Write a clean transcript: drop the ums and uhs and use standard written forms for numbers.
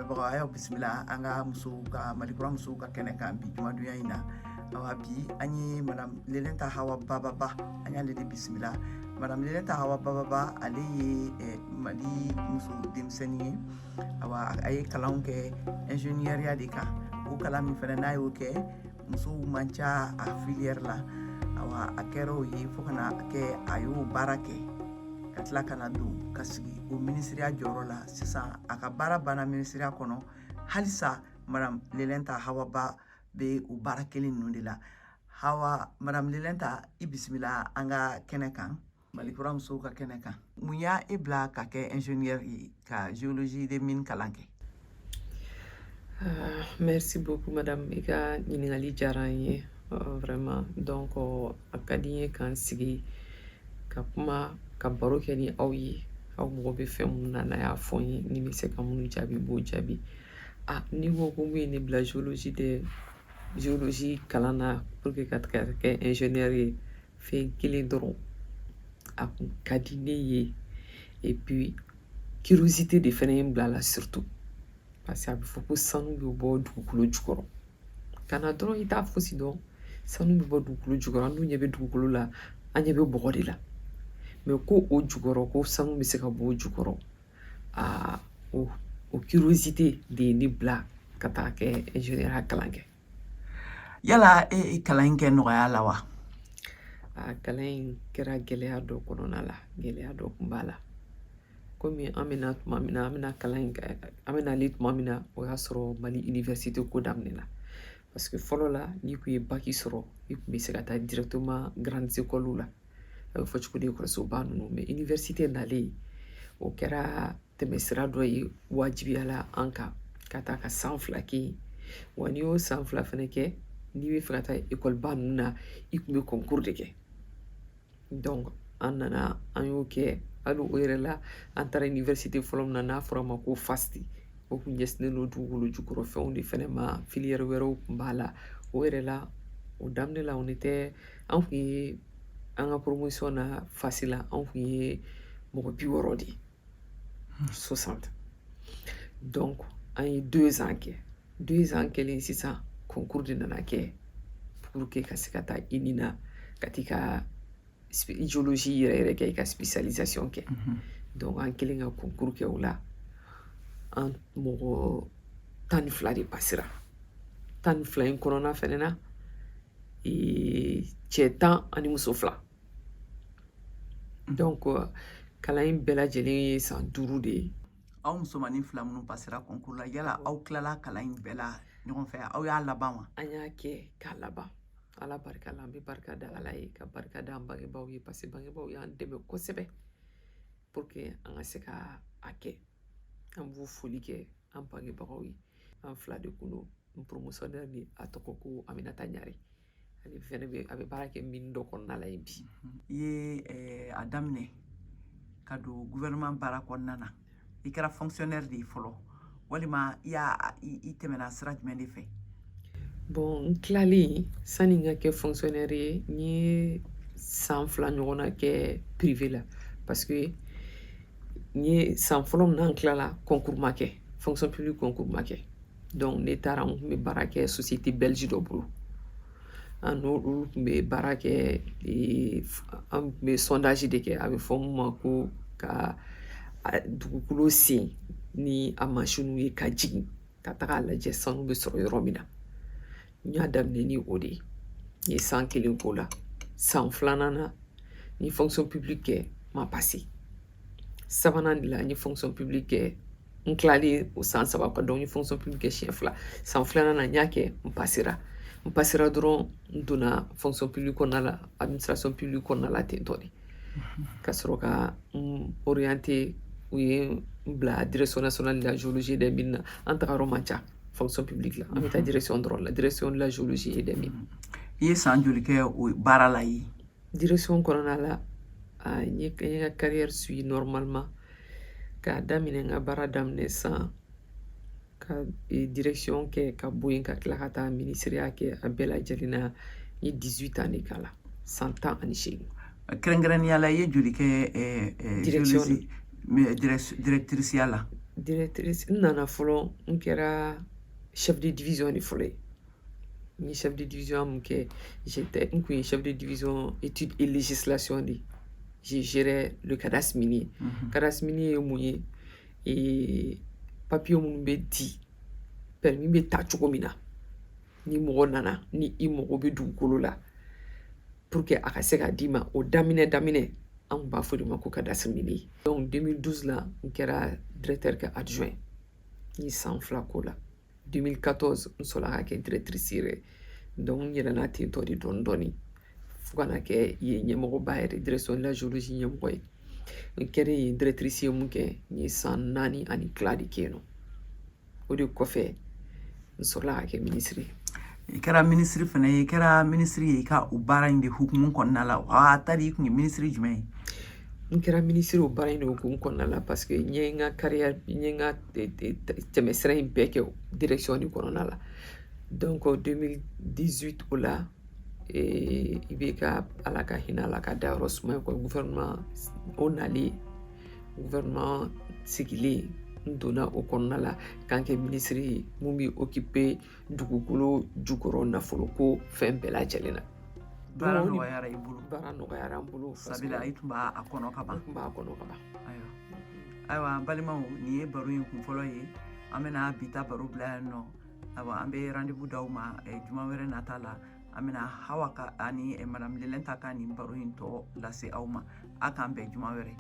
Lamɛnbagaw, a y'aw bisimila an ka musow ka Malikura musow ka kɛnɛ kan bi jumadonya in na. Awa, bi an ye Madame Lelenta Hawa Bababa, an y'ale de bisimila. Madame Lelenta Hawa Bababa, ale ye Mali muso denmisɛnnin ye. Awa, a ye kalanw kɛ ingénieuriya de kan. O kalan min fɛnɛ n'a y'o kɛ, musow man ca a filière la. Awa, a kɛra o ye fo ka na kɛ a y'o baara kɛ ka tila ka na don ka sigi o minisiriya jɔyɔrɔ la. Sisan a ka baara banna minisiriya kɔnɔ, halisa Madame Lelenta Hawa Ba bɛ o baara kelen ninnu de la. Hawa, Madame Lelenta, i bisimila an ka kɛnɛ kan, Malikura musow ka kɛnɛ kan. Mun y'a e bila ka kɛ ingénieur ye, ka géologie de mine kalan kɛ? Merci beaucoup, madame. I ka ɲininkali diyara n ye vraiment. Donc a ka di n ye k'an sigi ka kuma, ka baro kɛ ni aw ye. Aw mago bɛ fɛn mun na, n'a y'a fɔ n ye, ni n bɛ se ka minnu jaabi, n b'o jaabi. Ah, n'i ko ko mun ye ne bila géologie de géologie kalan na pour que ka kɛ ingénieur ye, fɛn kelen dɔrɔn, a kun ka di ne ye. Et puis curiosité de fɛnɛ ye n bila a la, surtout parce que a bɛ fɔ ko sanu bɛ bɔ dugukolo jukɔrɔ. Ka na dɔrɔn, i t'a fosi dɔn, sanu bɛ bɔ dugukolo jukɔrɔ. An dun ɲɛ bɛ dugukolo la, an ɲɛ bɛ bɔgɔ de la, mais ko o jukɔrɔ, ko sanu bɛ se ka bɔ o jukɔrɔ. Aa, o curiosité de ye ne bila ka taa kɛ ingénieur kalan kɛ. Yala e ye kalan in kɛ nɔgɔya la wa? A kalan in kɛra gɛlɛya dɔ kɔnɔna la, gɛlɛya dɔ kun b'a la. Komi an bɛna tuma min na, an bɛna kalan in kɛ, an bɛna ale tuma min na, o y'a sɔrɔ Mali université ko daminɛna. Parce que fɔlɔ la, n'i kun ye bac sɔrɔ, i kun bɛ se ka taa directement grandes écoles la, a bɛ fɔ cogo di, ekɔlisoba ninnu. Mais université nalen, o kɛra tɛmɛsira dɔ ye wajibiya la an kan ka taa ka san 2 kɛ yen. Wa n'i y'o san 2 fɛnɛ kɛ, n'i bɛ fɛ ka taa ekɔliba ninnu na, i kun bɛ concours de kɛ. Donc an nana, an y'o kɛ. Hali o yɛrɛ la, an taara université fɔlɔ min na, n'a fɔra a ma ko FAST, o kun ɲɛsinnen don dugukolo jukɔrɔ fɛnw de fɛnɛ ma, filière wɛrɛw kun b'a la. O yɛrɛ la, o daminɛ la, on était, an kun ye, an ka promotion na FAST la, an kun ye mɔgɔ 60 de ye, 60. Donc an ye 2 ans kɛ. 2 ans kɛlen sisan, concours de nana kɛ pour que ka se ka taa INI na, ka t'i ka géologie yɛrɛ yɛrɛ kɛ, i ka spécialisation kɛ. Donc an kɛlen ka concours kɛ, o la an mɔgɔ 12 de pasera. 12 in kɔnɔna fɛnɛ na, cɛ 10 ani muso 2. Donc kalan in bɛɛ lajɛlen ye san 5 de ye. Aw musomanin fila minnu pasera concours la, yala aw tilala kalan in bɛɛ la ɲɔgɔn fɛ, aw y'a laban wa? An y'a kɛ k'a laban, Ala barika la. An bɛ barika da Ala ye, ka barika da an bangebaaw ye, parce que bangebaaw y'an dɛmɛ kosɛbɛ pour que an ka se ka a kɛ. An b'u foli kɛ, an bangebagaw ye. An fila de kun don. N promotionnaire ni a tɔgɔ ko Aminata Ɲare, ale fɛnɛ bɛ, a bɛ baara kɛ mine dɔ kɔnɔna la yen bi. I ye a daminɛ ka don gouvernement baara kɔnɔna na, i kɛra fonctionnaire de ye fɔlɔ, walima i y'a i tɛmɛna sira jumɛn de fɛ? Bon, n tilalen, sani n ka kɛ fonctionnaire ye, n ye san 2 ɲɔgɔnna kɛ privé la, parce que n ye san fɔlɔ min na n tilala, concours ma kɛ, fonction publique concours ma kɛ. Donc ne taara, n kun bɛ baara kɛ société belge dɔ bolo. An n'olu tun bɛ baara kɛ, an tun bɛ sondage de kɛ, a bɛ fɔ mun ma ko ka dugukolo sen ni a mansinw ye ka jigin ka taga a lajɛ sanu bɛ sɔrɔ yɔrɔ min na. N y'a daminɛ ni o de ye, n ye san 1 k'o la. San 2nan na, n ye fonction publique kɛ, ma passer. Sabanan de la, n ye fonction publique kɛ. N tilalen o san 3 kan, donc n ye fonction publique kɛ siɲɛ fila. San 2nan na, n y'a kɛ, n pasera. N pasera dɔrɔn, n donna fonction publique kɔnɔna la, administration publique kɔnɔna la ten tɔ de, ka sɔrɔ ka n orienté, u ye n bila Direction nationale de la géologie et des mines na. An tagayɔrɔ man ca fonction publique la, an bɛ taa direction dɔrɔn la, Direction de la géologie et des mines. I ye san joli kɛ o baara la yen? Direction kɔnɔna la, n ye ka carrière suit normalement, k'a daminɛ, n ka baara daminɛ san ka direction kɛ, ka bɔ yen, ka tila ka taa ministériya kɛ. A bɛɛ lajɛlen na, n ye 18 ans de k'a la, san 18. Kɛrɛnkɛrɛnnenya la, i ye joli kɛ direction directrice ya la? Directrice, n nana fɔlɔ, n kɛra chef de division de fɔlɔ ye. N ye chef de division mun kɛ, j'étais, n kun ye chef de division études et législation de. Je gérais le cadastre minier. Cadastre minier ye mun ye? Papier minnu bɛ di, permis bɛ ta cogo min na, ni mɔgɔ nana ni i mago bɛ dugukolo la, pour que a ka se ka d'i ma, o daminɛ daminɛ, an kun b'a fɔ de ma ko cadastre minier. Donc 2012 la, n kɛra directeur ka adjoint. N ye san 2 k'o la. 2014, n sɔrɔla ka kɛ directrice yɛrɛ. Donc n yɛlɛnna ten tɔ de dɔɔni dɔɔni fo ka na kɛ yen ɲɛmɔgɔba yɛrɛ, direction de la géologie ɲɛmɔgɔ ye. N kɛlen yen directrice ye mun kɛ, n ye san 4 ani tila de kɛ yen nɔ. O de kɔfɛ, n sɔrɔla ka kɛ minisiri ye. I kɛra minisiri fana ye, i kɛra minisiri ye i ka o baara in de hukumu kɔnɔna la wa? Tari i kun ye minisiri jumɛn ye? N kɛra minisiri o baara in de hukumu kɔnɔna la, parce que n ye n ka carrière, n ye n ka tɛmɛsira in bɛɛ kɛ direction de kɔnɔna la. Donc 2018, o la, i bɛ ka, Ala ka hinɛ a la ka dayɔrɔ suma ye, gouvernement o nalen, gouvernement sigilen, n donna o kɔnɔna la k'an kɛ minisiri ye mun bɛ occuper dugukolo jukɔrɔ nafoloko fɛn bɛɛ lajɛlen na. Baara nɔgɔyara i bolo? Baara nɔgɔyara n bolo. Sabula i tun b'a kɔnɔ ka ban. N tun b'a kɔnɔ ka ban. Ayiwa, ayiwa, an balimaw, nin ye baro in kun fɔlɔ ye. An bɛna bi ta baro bila yan nɔ. Ayiwa, an bɛ rendez-vous d'aw ma juma wɛrɛ nata la. An bɛna Hawa ka ani madame Lelɛnta ka nin baro in tɔ lase aw ma. A k'an bɛn juma wɛrɛ.